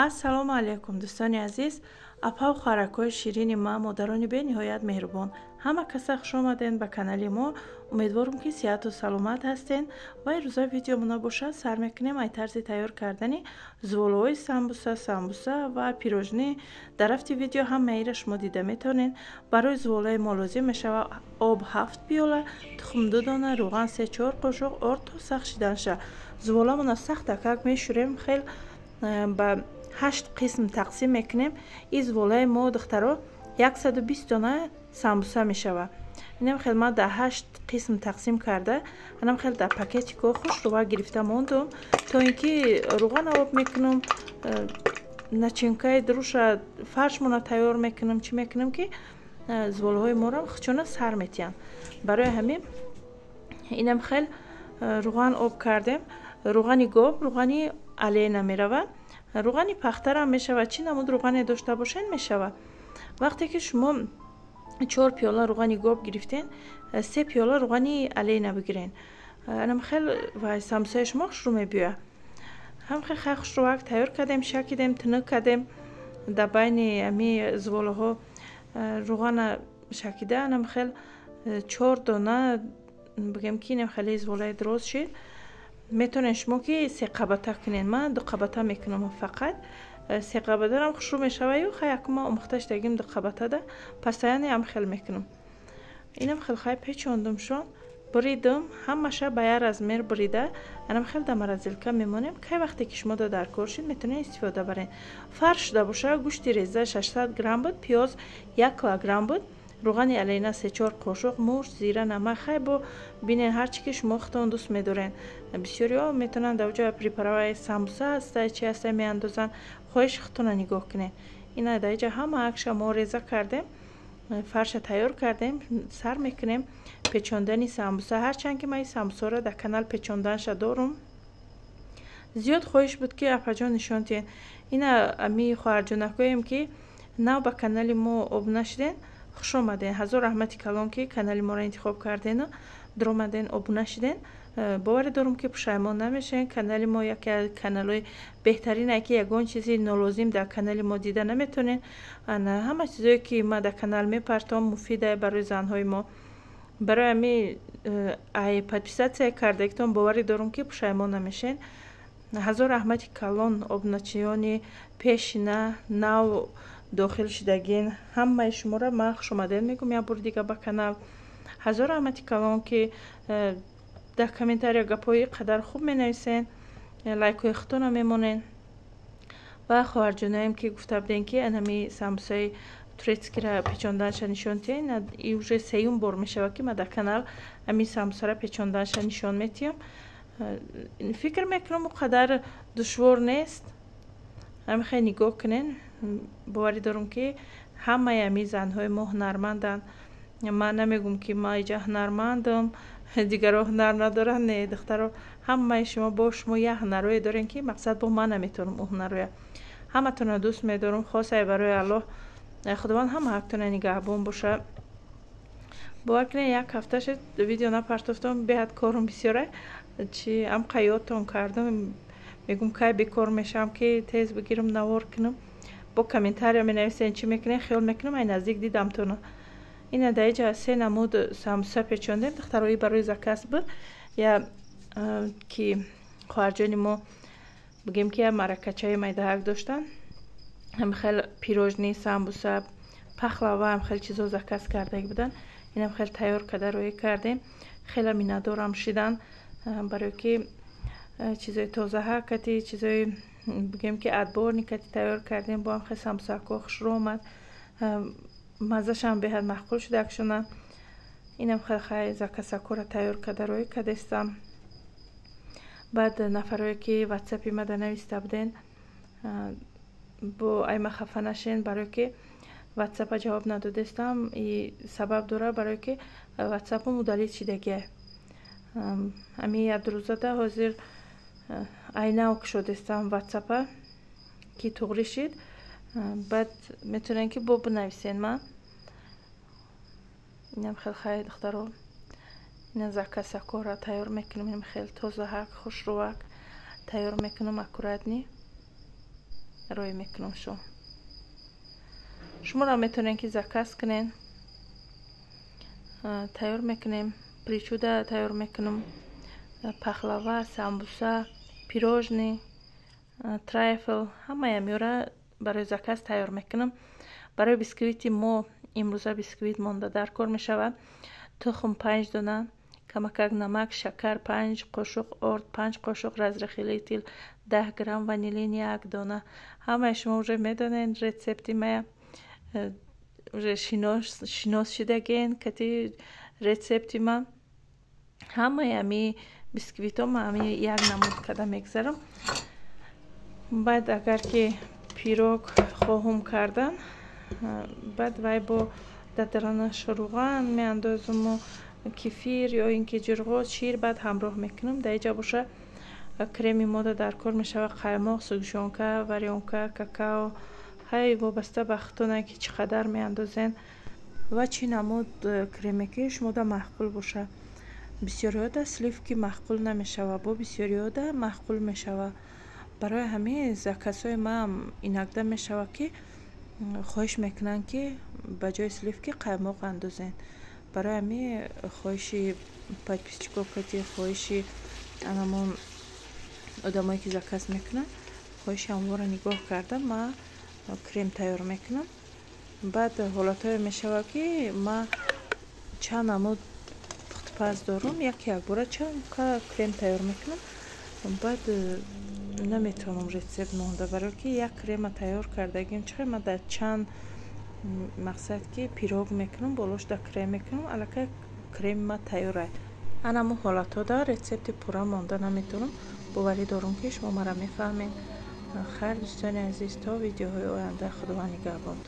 Ассалому алайкум, дӯстони азиз, апаву хоҳаракҳои ширини ма, модарони бениҳоят меҳрубон. Ҳама каса хуш омаден ба канали мо. Умедворам, ки сиҳату саломат ҳастен. Ва ирӯза видеомона бошад, сар мекунем ай тарзи тайёр кардани зуволаҳои самбуса, самбуса ва пирожни. Дар рафти видео ҳамаиро шумо дида метавонед. Барои зуволаи мо лозим мешавад об 7 пиёла, тухм 2 дона, рӯған 3-4 қошуқ, орд то сахт шиданша. Зуволамона сахтакак мешӯрем, хел ба 8 қисм тақсим мекунем. И зуволаи мо, духтаро, 120 дона самбуса мешавад. Инам хел ма дар 8 қисм тақсим карда, анам хел дар пакетико хушрува гирифта мондум, то ин ки рӯған об мекунам, начинкаи дуруша фаршмона тайёр мекунам, чӣ мекунам, ки зуволаҳои моро хучона сар метиҳанд. Барои ҳамин инам хел рӯған об кардем. Рӯғани гов, рӯғани Олейна меравад, рӯғани пахтарам мешавад, чӣ намуд рӯғане дошта бошед, мешавад. Вақте ки шумо 4 пиёла рӯғани гов гирифтен, 3 пиёла рӯғани Олейна бигирен, анам хел ва самсаи шумо хушрӯ мебиёяд. Ҳам хел хай хушрӯвак тайёр кардем, шакидем, тунук кардем. Дар байни ами зуволаҳо рӯғана шакида, анам хел 4 дона, бигем ки инам хеле зуволаи дроз шид. Метавонед шумо ки се қабата кунед, ман ду қабата мекунам фақат. Се қабатарам хушрӯ мешава ю хай якум ман омӯхта шудагим ду қабатада, постоянно ам хел мекунам. Инам хел хай печондумшон, буридум, ҳамаша ба як размер бурида, анам хел дар морозилка мемонем. Кай вақте ки шумо дар кор шид, метавонед истифода баред. Фарш шуда боша, гӯшти реза 600 грамм буд, пиёз 1 килограмм буд, рӯғани Олейна 3-4 қошуқ, мурч, зира, намак. Хай бо бинен, ҳарчи ки шумо худтон дӯст медорен. Бисёриҳо метавонанд дар ҷоя приправаи самбуса ҳаста, чи ҳаста, меандозанд, хоҳиши худтонро нигоҳ кунед. Ина дар иҷа ҳама акша мо реза кардем, фарша тайёр кардем, сар мекунем печондани самбуса. Ҳарчанд ки ман ин самбусаро дар канал печонданша дорум, зиёд хоҳиш буд, ки апаҷон, нишон диҳед. Ина ами хоҳарҷонакоем, ки нав ба канали мо обуна шуден, хуш омаден. Ҳазор раҳмати калон, ки канали моро интихоб кардену дуромаден, обуна шуден. Боварӣ дорум, ки пушаймон намешавен. Канали мо яке аз каналҳои беҳтарине, ки ягон чизи нолозим дар канали мо дида наметавонед. Ҳама чизое ки ма дар канал мепартом, муфида барои занҳои мо. Барои ҳами ай подписаться кардагитон, боварӣ дорум, ки пушаймон намешавен. Ҳазор раҳмати калон обуначиёни пешина, нав дохил шудагин, ҳамаи шуморо ман хушомадед мегӯм як бори дига ба канал. Ҳазор раҳмати калон, ки дар комментария гапҳои қадар хуб менависен, лайкҳои худтонро мемонед. Ва хоҳарҷонаем, ки гуфта будем, ки анами самбусаи турецкиро печонданша нишон диҳед, и уже сеюм бор мешавад, ки ман дар канал ҳамин самбусаро печонданша нишон метиҳам. Фикр мекунам, он қадар душвор нест. Ҳами хел нигоҳ кунед. Боварӣ дорум, ки ҳамаи ҳамин занҳои мо ҳунарманданд. Ман намегӯм, ки ман иҷа ҳунармандам, дигарро ҳунар надоранд. Не, духтаро, ҳамаи шумо бо шумо як ҳунарҳое дорем, ки мақсад бо ман наметавонам ӯ ҳунарҳоя. Ҳаматонро дӯст медорам, хосае барои Аллоҳ. Худованд ҳама ҳақтона нигаҳбон боша. Бовар кунед, як ҳафта шуд, видео напартофтам, беҳад корум бисёра, чи амқа ёдтон кардам. Мегӯм, кай бекор мешавам, ки тез бигирам, навор кунам. Бо комментария менависен, чӣ мекунем, хиёл мекунам, ай наздик дидамтона. Ина дар иҷа се намуд самбуса печондем, духтарои, барои заказ буд. Я ки хоҳарҷони мо, бигем ки я маъракачаи майдаҳак доштанд, ҳам хел пирожни, самбуса, пахлава, ҳам хел чизо заказ кардаги буданд. Инам хел тайёр карда роӣ кардем. Хеле миннатдорам шидан, барое ки чизои тозаҳа кати, чизои, бигем ки отборный кати тайёр кардем. Бо ҳам хел самбусако хушрӯ омад, маззашам беҳад маъқул шудакшона. Инам хел хай заказакора тайёр карда роӣ кардестам. Баъд нафарое ки ватсапи мада нависта буден, бо айма хафа нашен, барое ки ватсапа ҷавоб надодестам. И сабаб дора, барое ки ватсапам удалить шидагия. Ами як рӯзада ҳозир айнав кушодестам ватсапа, ки туғрӣ шид. Баъд метавонем, ки бо бинависен ман. Инам хел хай, духтаро, ина заказакора тайёр мекунем. Инам хел тозаҳак, хушрӯвак тайёр мекунам, аккуратный. Рой мекунам шо. Шуморо метавонед, ки заказ кунед, тайёр мекунем. Причуда тайёр мекунам, пахлава, самбуса, пирожный, трайфл, ҳамаи амёра барои заказ тайёр мекунам. Барои бисквити мо имрӯза бисквит монда дар кор мешавад: тухм 5 дона, камакак намак, шакар 5 қошуқ, орд 5 қошуқ, разрыхлитель 10 грамм, ванилин як дона. Ҳамаи шумо уже медонед рецепти мая, уже шинос шидаген кати рецепти ман. Ҳамаи ами бисквитҳо ма ами як намуд карда мегзарам. Баъд агар ки пирог хоҳум кардан, баъд вай бо дадаранаш рӯған меандозуму кефир ё ин ки ҷирғоз, шир баъд ҳамроҳ мекунам. Дар иҷа боша, креми мода дар кор мешавад: қаймоқ, сгущёнка, варёнка, какао. Ҳай, вобаста ба худтоне, ки чӣ қадар меандозен ва чӣ намуд креме ки шумода маъқул бошад. Бисёриҳода сливки маъқул намешавад, бо бисёриҳода маъқул мешавад. Барои ҳамин заказҳои маам иногда мешавад, ки хоҳиш мекунанд, ки ба ҷои сливки қаймоқ андозен. Барои ҳамин хоҳиши подписчиков кати, хоҳиши анамон одамое, ки заказ мекунанд, хоҳиши ҳамонро нигоҳ карда, ма крем тайёр мекунам. Баъд ҳолатҳое мешавад, ки ма чанд намуд пухтупаз дорум, як якбора чанд крем тайёр мекунам. Баъд наметавонам рецепт монда, барое ки як крема тайёр кардагим, чӣ ма дар чанд мақсад ки пирог мекунам, болош да крем мекунам, аллакай креми ма тайёр аст. Анамо ҳолатҳода рецепти пурра монда наметавонам. Боварӣ дорум, ки шумо маро мефаҳмед. Хайр, дӯстони азиз, то видеоҳои оянда, Худованд нигаҳбонтон.